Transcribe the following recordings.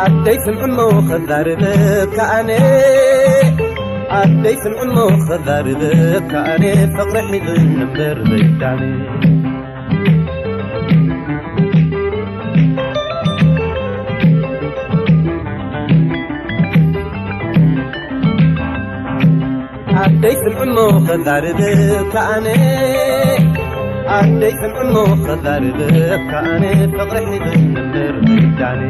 ኣደይ ስምዕሞ ከዛርበካ ኣነ፣ ኣደይ ስምዕሞ ከዛርበካ ኣነ፣ ፍቕሪ ሒዙ እምበር ዘይዳነ። ኣደይ ስምዕሞ ከዛርበካ ኣነ፣ ኣደይ ስምዕሞ ከዛርበካ ኣነ፣ ፍቕሪ ሒዙ እምበር ዘይዳነ።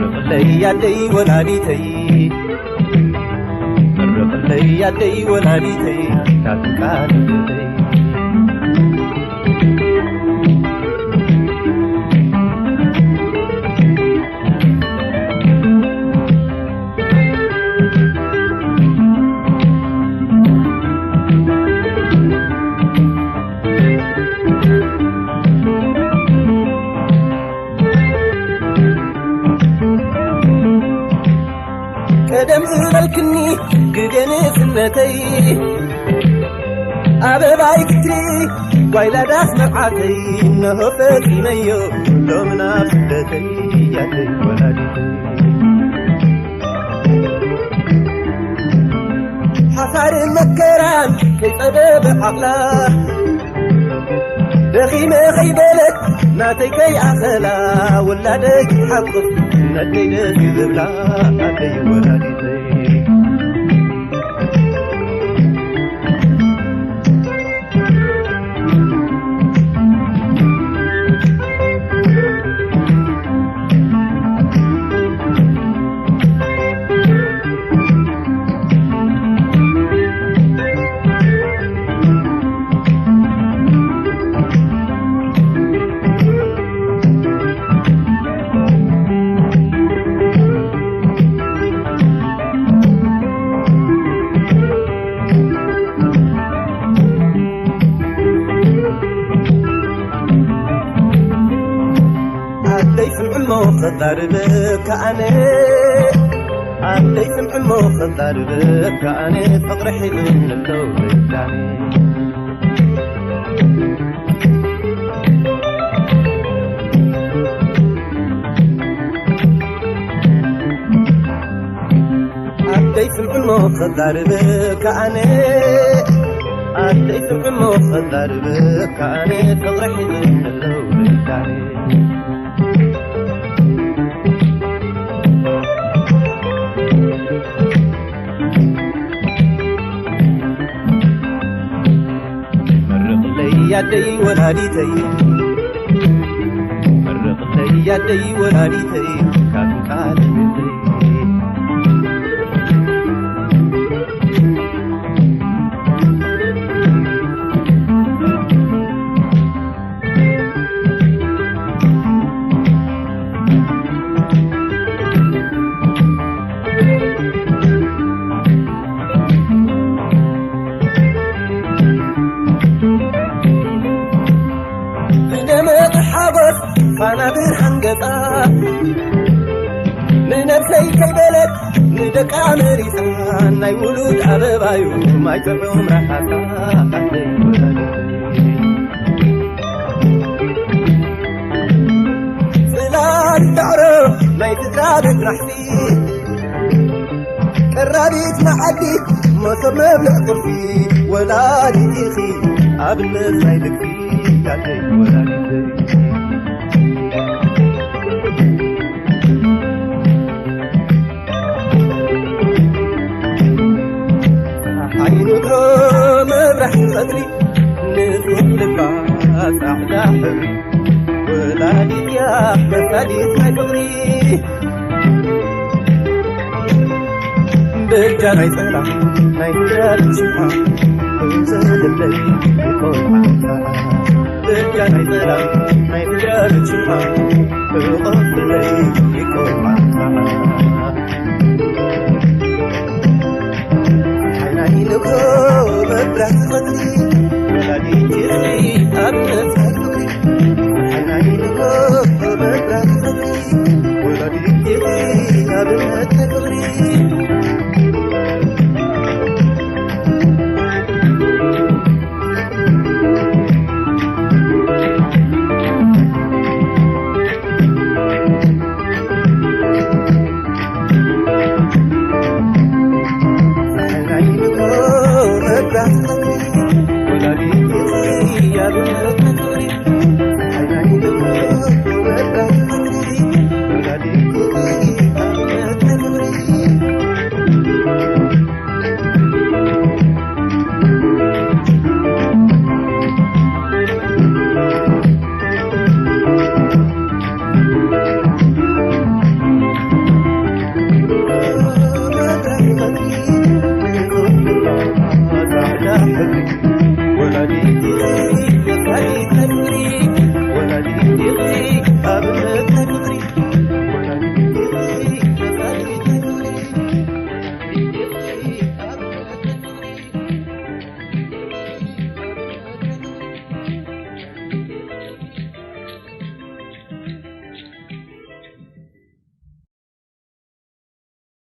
ርቕለይ ኣደይ ወላዲተይ፣ ርቕለይ ኣደይ ወላዲተይ፣ ካብ ቃል ልበይ። ቀደም ዝበልክኒ ግዜ ንእስነተይ፣ ኣበባይ ክትሪ ጓይላ ዳስ መርዓተይ፣ እነሆ ፈጺመዮ ሎምና ስደተይ፣ ኣደይ ወላዲተይ። ሓሳርን መከራን ከይጸበበ ዓቕላ፣ ደኺመ ከይበለት ናተይ ከይኣኸላ፣ ወላደይ ክትሓቁፍ ነደይ ደስ ዝብላ ኣደይ ወላዲተይ። ኣደይ ስምዕሞ ከዛርበካ ኣነ፣ ኣደይ ስምዕሞ ከዛርበካ ኣነ፣ ፍቕሪ ሒዙ እምበር ዘይዳነ። ኣደይ ስምዕሞ ከዛርበካ ኣነ፣ ኣደይ ስምዕሞ ከዛርበካ ኣነ፣ ፍቕሪ ሒዙ እምበር ዘይዳነ። መርቕለይ ኣደይ ወላዲተይ፣ መርቕለይ ኣደይ ወላዲተይ፣ ካብ ቃል ቤተይ። ብደመቐ ሓጎስ ፋና ብርሃን ገጻ፣ ንነብሰይ ከይበለት ንደቃ መሪጻ፣ ናይ ውሉድ ኣበባዩ ማይ ጥዑም ረሓታ ኣደይ ወላዲተይ። ጽላል ዳዕሮ ናይ ስድራ ቤት ራሕሲ፣ ቀራቢት መዓዲ መሶብ መብልዕ ቁርሲ፣ ወላዲት ኢኺ ኣብነት ናይ ልቢ ኣደይ ወላዲተይ። ጸሓይ ንግሆ መብራህቲ ቀትሪ፣ ንጹህ ልባ ጻዕዳ ሕብሪ፣ ወላዲት እያ ፈሊጥ ናይ ፍቕሪ በጃ ናይ ጸላም ናይ ፍቕሪ ሽማ ዘልለይ ይቆልማታ። በጃ ናይ ጸላም ናይ ፍቕሪ ሽማ ብቐፍለይ ይቆልማታ። ሓይናይ ንግሆ መብራህቲ ቐትሪ ወላዲት ይኽሪ ኣብ ነፍሲ